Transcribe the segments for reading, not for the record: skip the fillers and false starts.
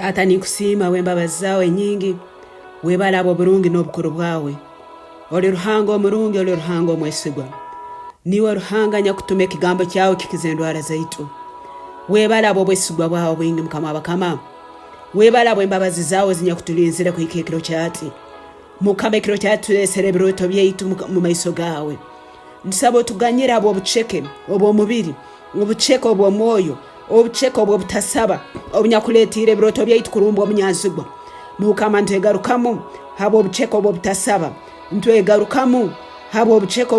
Taata ninkusiima habw'embabazi zaawe enyingi, webale habw'oburungi n'obukuru bwawe. Oli Ruhanga omurungi, oli Ruhanga omwesigwa. Niiwe Ruhanga anyakutuma ekigambo kyawe kikiza endwara zaitu. Webale habw'obwesigwa bwawe bwingi Mukama w'abakama. Webale habw'embabazi zaawe ezinyakutulinzire kuhika ekiro kyati. Mukama ekiro kyati tulesere ebirooto byaitu mu maiso gaawe. Ntusaba otuganyire habw'obuceke obw'omubiri, obuceke obw'omwoyo, obuceke obw'obutasaba obunyakuletiire ebirooto byaitu kurumbwa omunyanzigwa. Mukama ntwegarukamu habw'obuceke obw'obutasaba, ntwegarukamu habw'obuceke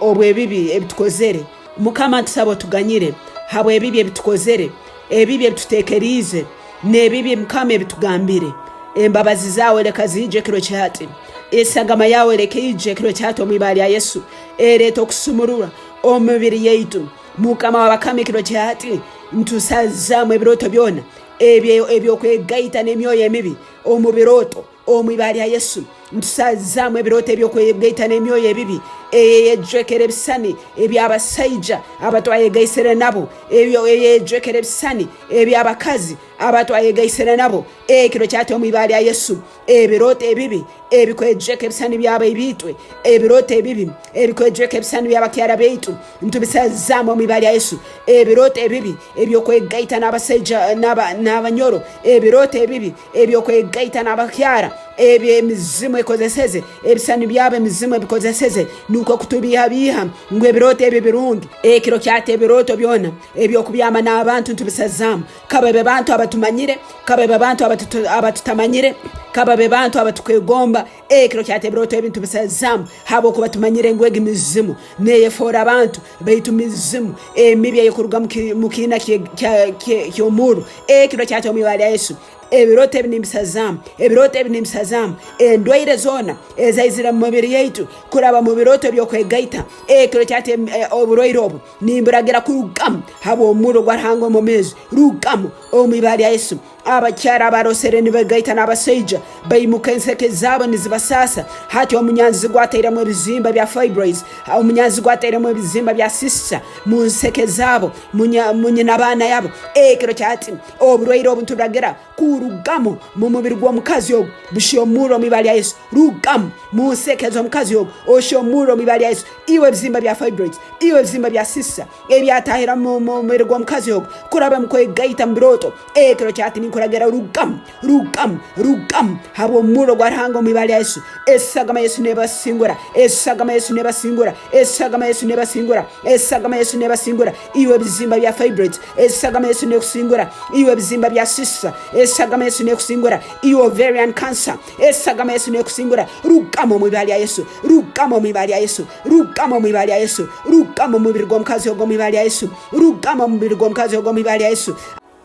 obw'ebibi ebitukozere. Mukama ntusaba otuganyire habw'ebibi ebitukozere, ebibi ebitutekeriize, n'ebibi Mukama ebitugambire. Embabazi zaawe leka ziije ekiro kyati. Esagama yaawe leka ije ekiro kyati omu ibara lya Yesu, ereete okusumururwa omu mibiri yaitu. Mukama w'abakama ekiro kyati ntusazaamu ebirooto byona eby'okwegaita n'emyoyo emibi omu birooto. Omu ibara lya Yesu, ntusazaamu ebirooto eby'okwegaita n'emyoyo ebibi eyeyejwekera ebisani eby'abasaija abatwayegaisire nabo, eyeyejwekera ebisani eby'abakazi abatwayegaisire nabo. Ekiro kyati omu ibara lya Yesu, ebirooto ebibi ebikwejweka ebisani by'abaibiitwe, ebirooto ebibi ebikwejweka ebisani by'abakyara baitu, ntubisazaamu omu ibara lya Yesu. Ebirooto ebibi eby'okwegaita n'abasaija n'abanyoro, ebirooto ebibi eby'okwegaita n'abakyara, ebi emizimu ekozeseze, ebisani byabo emizimu ebikozeseze, nukwo kutubiihabiiha ngu ebirooto ebi birungi. Ekiro kyata ebirooto byona eby'okubyama n'abantu ntubisazaamu, kababe bantu abatumanyire, kababe bantu abatutamanyire, kababe bantu abatukwegomba. Ekiro kyata ebirooto ebi ntubisazaamu habwokuba tumanyire ngu egi mizimu neyefoora abantu, baitu mizimu emibi eyekuruga mu kiina ky'omurro. Ekiro kyata omu ibara lya Yesu, ebirooto ebi nimbisazaamu, ebirooto ebi nimbisazaamu, endwaire zoona ezaizire mu mibiri yaitu kuraba mu birooto eby'okwegaita, ekiro kyata oburwaire obu nimburagira kurugamu habw'omurro gwa Ruhanga omwomeezi, rugamu omu ibara lya Yesu. Abakyara abarosere nibegaita n'abasaija baimuka enseke zaabo nizibasaasa. Hati omunyanzigwa atairemu ebizimba bya fibroids, omunyanzigwa atairemu ebizimba bya cysts mu nseke zaabo, mu nyinabaana yabo. Ekiro kyati oburwaire obu nituragira kurugamu mu mubiri gw'omukazi ogu, bushya omurro omu ibara lya Yesu. Rugamu mu nseke z'omukazi ogu, oshya omurro omu ibara lya Yesu. Iwe ebizimba bya fibroids, iwe ebizimba bya cysts ebyatahira mu mubiri gw'omukazi ogu kuraba mu kwegaita mu birooto, ekiro kyati ninkuragira rugamu, rugamu, rugamu habw'omurro gwa Ruhanga omu ibara lya Yesu. Esagama Yesu nebasingura, esagama Yesu nebasingura, esagama Yesu nebasingura, esagama Yesu nebasingura. Iwe ebizimba bya fibroids, esagama Yesu nekusingura. Iwe ebizimba bya cysts, esagama Yesu nekusingura. Iwe ovarian cancer, esagama Yesu nekusingura. Rugamu omu ibara lya Yesu, rugamu omu ibara lya Yesu, rugamu omu ibara lya Yesu, rugamu omu mubiri gw'omukazi ogu omu ibara lya Yesu, rugamu omu mubiri gw'omukazi ogu omu ibara lya Yesu.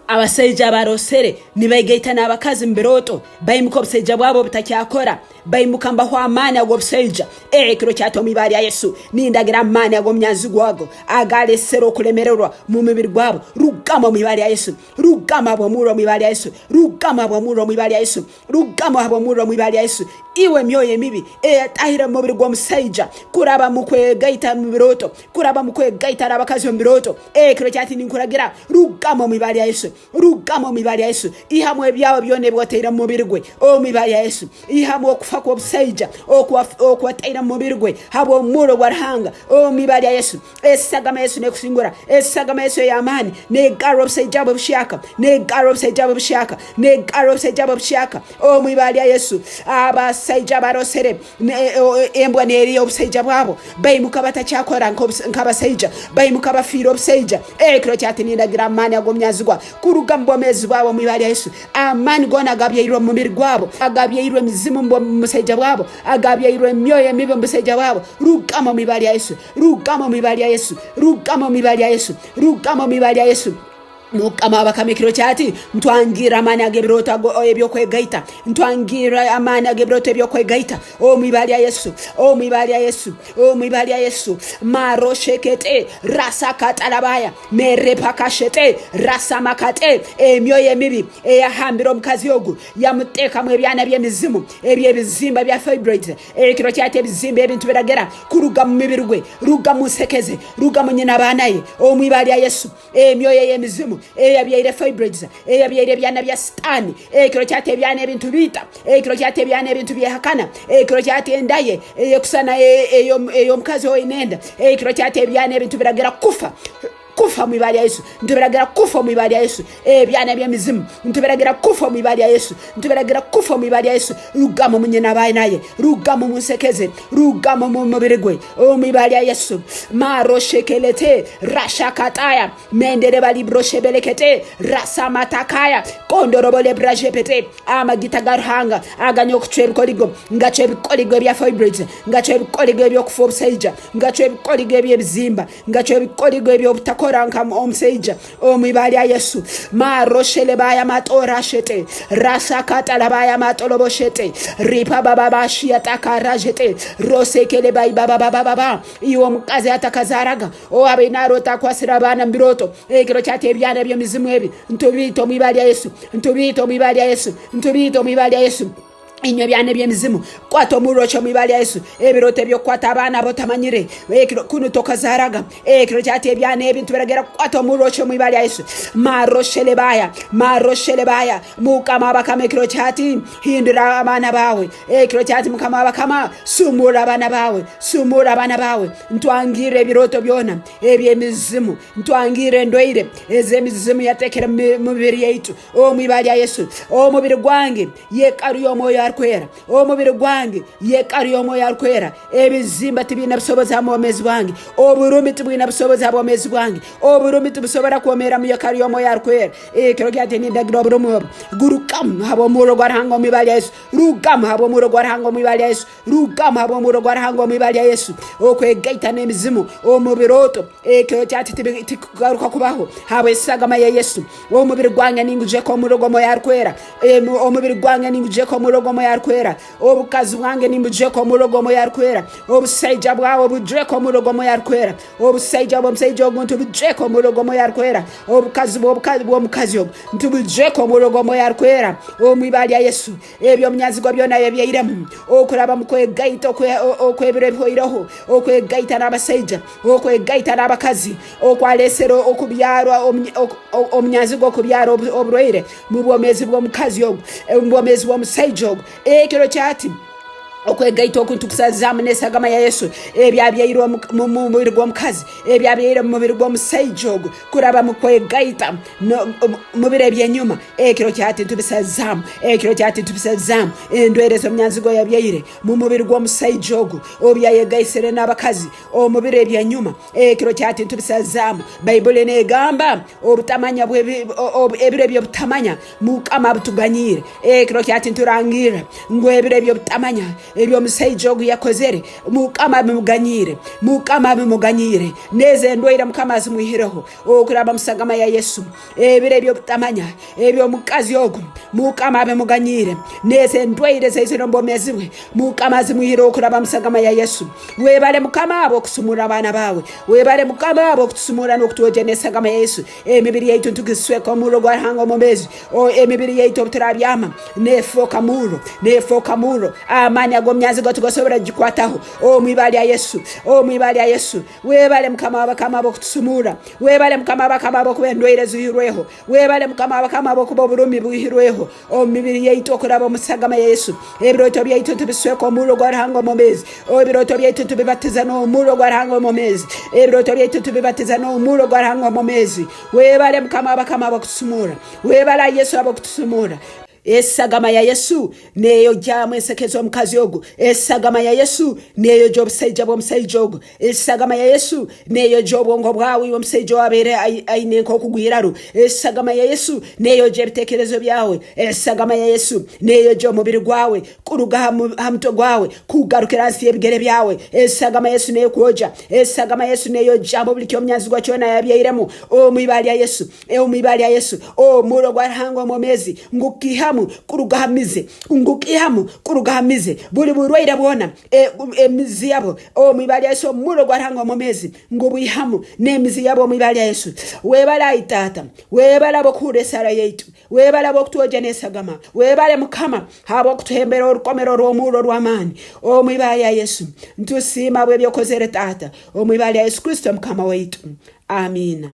Abasaija abarosere nibegaita n'abakazi mu birooto, baimuka obusaija bwabo obutakyakora, baimuka mbahwa amaani ag'obusaija. Ekiro kyati omu ibara lya Yesu, nindagira amaani ag'omunyanzigwa ago agalesere okulemererwa mu mubiri gwabo, rugamu omu ibara lya Yesu, rugamu habw'omurro omu ibara lya Yesu, rugamu habw'omurro omu ibara lya Yesu, rugamu habw'omurro omu ibara lya Yesu. Iwe emyoyo emibi eyatahire mu mubiri gw'omusaija kuraba mu kwegaita mu birooto, kuraba mu kwegaita n'abakazi omu birooto, ekiro kyati ninkuragira, rugamu omu ibara lya Yesu, rugamu omu ibara lya Yesu. Ihamu ebyawe byona ebi wataire mu mubiri gwe omu ibara lya Yesu. Ihamu okufa kw'obusaija oku wataire mu mubiri gwe habw'omurro gwa Ruhanga omu ibara lya Yesu. Esagama Yesu nekusingura, esagama Yesu ey'amaani negarra obusaija bwe buhyaka, negarra obusaija bwe buhyaka, negarra obusaija bwe buhyaka omu ibara lya Yesu. Abasaija abarosere embwa neriya obusaija bwabo, baimuka batakyakora nk'abasaija, baimuka bafiire obusaija. Ekiro kyati nindagira amaani ag'omunyanzigwa kuruga mu bwomeezi bwabo omu ibara lya Yesu. Amaani goona agabyairwe omu mubiri gwabo, agabyairwe emizimu mu busaija bwabo, agabyairwe emyoyo emibi omu busaija bwabo, rugamu omu ibara lya Yesu, rugamu omu ibara lya Yesu, rugamu omu ibara lya Yesu, rugamu omu ibara lya Yesu. Mukama w'abakama ekiro kyati ntwangirra amaani ag'ebirooto eby'okwegaita, ntwangirra amaani ag'ebirooto eby'okwegaita omu ibara lya Yesu, omu ibara lya Yesu, omu ibara lya Yesu. Maroshekete rasakatalabaya merepakashete rasamakate. Emyoyo emibi eyahambire omukazi ogu yamuteekamu ebyana by'emizimu eby'ebizimba bya fibroids. Ekiro kyati ebizimba ebi ntubiragira kuruga mu mibiri gwe, ruga mu nsekeze, ruga mu nyina abaana ye omu ibara lya Yesu. Emyoyo ey'emizimu eyabyaire fibroids, eyabyaire ebyana bya Sitaani. Ekiro kyati ebyana ebi ntubiita. Ekiro kyati ebyana ebi ntubyehakana. Ekiro kyati enda ye eyekusana ey'omukazi owaine enda. Ekiro kyati ebyana ebi ntubiragira kufa. Kufa omu ibara lya Yesu. Ntubiragira kufa omu ibara lya Yesu. Ebyana by'emizimu ntubiragira kufa omu ibara lya Yesu. Ntubiragira kufa omu ibara lya Yesu. Rugamu omu nyina abaana ye. Rugamu omu nseke ze. Rugamu omu mubiri gwe. Omu ibara lya Yesu. Maroshekelete rashakataya mendere balibrosheberekete rasamatakaya kondorobolebrajepete amagita ga Ruhanga aganya okucwa ebikoligo ngacwa ebikoligo ebya fibroids ngacwa ebikoligo ebyokufa obusaija ngacwa ebikoligo ebyebizimba Ngacwa ebikoligo eby'obutakora nka omusaija omu ibara lya Yesu. Maroshelebaya matorashete rasakatalabaya matoloboshete ripabababashiatakarajete rosekelebaibababaaba iwe omukazi atakazaaraga owabaire naroota akwasire abaana mu birooto ekiro kyati ebyana by'emizimu ebi ntubiita omu ibara lya Yesu ntubiita omu ibara lya Yesu ntubiita omu ibara lya Yesu. Inywe ebyana eby'emizimu, kwata omurro okye omu ibara lya Yesu. Ebirooto eby'okukwata abaana abotamanyire, ekiro kunu tokazaaraga. Ekiro kyati ebyana ebi nitubiragira kukwata omurro okye omu ibara lya Yesu. Maroshelebaya, maroshelebaya, Mukama w'abakama ekiro kyati hindura abaana baawe. Ekiro kyati Mukama w'abakama sumurra abaana baawe, sumurra abaana baawe. Ntwangirre ebirooto byona eby'emizimu, ntwangirre endwaire ez'emizimu yatekere mu mibiri yaitu. Omu ibara lya Yesu, omubiri gwange yekaru y'Omwoyo Arukwera, omubiri gwange yekaru y'Omwoyo Arukwera. Ebizimba tibiine busobozi ha bwomeezi bwange, oburumi tibwine busobozi ha bwomeezi bwange, oburumi tibusobora kwomeera mu yekaru y'Omwoyo Arukwera. Ekiro kyati nindagira oburumi obu, gurukamu habw'omurro gwa Ruhanga omu ibara lya Yesu, rugamu habw'omurro gwa Ruhanga omu ibara lya Yesu, rugamu habw'omurro gwa Ruhanga omu ibara lya Yesu. Okwegaita n'emizimu omu birooto, ekiro kyati tikugaruka kubaho habw'esagama ya Yesu. Omubiri gwange ningujweka omurro gw'Omwoyo Arukwera. Omubiri gwange ningujweka omurro gw'Omwoyo Arukwera. Obukazi bwange nimbujweka omurro gw'Omwoyo Arukwera. Obusaija bwawe bujweka omurro gw'Omwoyo Arukwera. Obusaija bw'omusaija ogu ntubujweka omurro gw'Omwoyo Arukwera. Obukazi bw'omukazi ogu ntubujweka omurro gw'Omwoyo Arukwera. Omu ibara lya Yesu, eby'omunyanzigwa byona yabyairemu okuraba mu kwegaita okw'ebiro ebihoireho, okwegaita n'abasaija, okwegaita n'abakazi, okwalesere okubyarwa omunyanzigwa okubyara oburwaire mu bwomeezi bw'omukazi ogu, omu bwomeezi bw'omusaija ogu. Ekiro kyati okwegaita oku nitukusazaamu n'esagama ya Yesu ebyabyairwe omu mubiri gw'omukazi, ebyabyairwe omu mubiri gw'omusaija ogu kuraba mu kwegaita mu biro eby'enyuma. Ekiro kyati ntubisazaamu, ekiro kyati ntubisazaamu endwaire ez'omunyanzigwa yabyaire mu mubiri gw'omusaija ogu obu yayegaisire n'abakazi omu biro eby'enyuma. Ekiro kyati ntubisazaamu. Baibuli negamba obutamanya ebiro eby'obutamanya Mukama abutuganyiire. Ekiro kyati nturangirra ngu ebiro eby'obutamanya eby'omusaija ogu yakozere Mukama abimuganyiire. Mukama abimuganyiire. N'ezo endwaire Mukama azimwihireho okuraba musagama ya Yesu. Ebiro eby'obutamanya eby'omukazi ogu Mukama abimuganyiire. N'ezo endwaire ezaizire omu bwomeezi bwe Mukama azimwihireho okuraba musagama ya Yesu. Webale Mukama habw'okusumurra abaana baawe. Webale Mukama habw'okutusumurra n'okutwogya n'esagama ya Yesu. Emibiri yaitu nitugisweka omurro gwa Ruhanga omwomeezi. Emibiri yaitu obu turabyama neefooka murro, neefooka murro. Amaani ag'omunyanzigwa tigasobora kugikwataho. Omu ibara lya Yesu, omu ibara lya Yesu. Webale Mukama w'abakama habw'okutusumurra. Webale Mukama w'abakama habw'okuba endwaire ziihirweho. Webale Mukama w'abakama habw'okuba oburumi bwihirweho omu mibiri yaitu okuraba omu sagama ya Yesu. Ebirooto byaitu tubisweka omurro gwa Ruhanga omwomeezi. Ebirooto byaitu tubibatiza n'omurro gwa Ruhanga omwomeezi. Ebirooto byaitu tubibatiza n'omurro gwa Ruhanga omwomeezi. Webale Mukama w'abakama habw'okutusumurra. Webale Yesu habw'okutusumurra. Esagama ya Yesu neyogyamu enseke z'omukazi ogu. Esagama ya Yesu neyogya obusaija bw'omusaija ogu. Esagama ya Yesu neyogya obwongo bwawe iwe omusaija owabaire aine nk'okugwa iraru. Esagama ya Yesu neyogya ebitekerezo byawe. Esagama ya Yesu neyogya omubiri gwawe kuruga ha mutwe gwawe kugarukira hansi y'ebigere byawe. Esagama ya Yesu nekwogya. Esagama ya Yesu neyogyamu buli ky'omunyanzigwa kyona yabyairemu omu ibara lya Yesu. Omu ibara lya Yesu, omurro gwa Ruhanga omwomeezi ngukihamu kuruga ha mizi, ngukihamu kuruga ha mizi, buli burwaire bwona, emizi yabo, omu ibara lya Yesu, omurro gwa Ruhanga omwomeezi ngubwihamu n'emizi yabo omu ibara lya Yesu. Webale ai Taata, webale habw'okuhurra esaara yaitu, webale habw'okutwogya n'esagama, webale Mukama habw'okutuhembera orukomero rw'omurro orw'amaani, omu ibara lya Yesu. Ntusiima habw'ebi okozere Taata, omu ibara lya Yesu Kristo Mukama waitu. Amiina.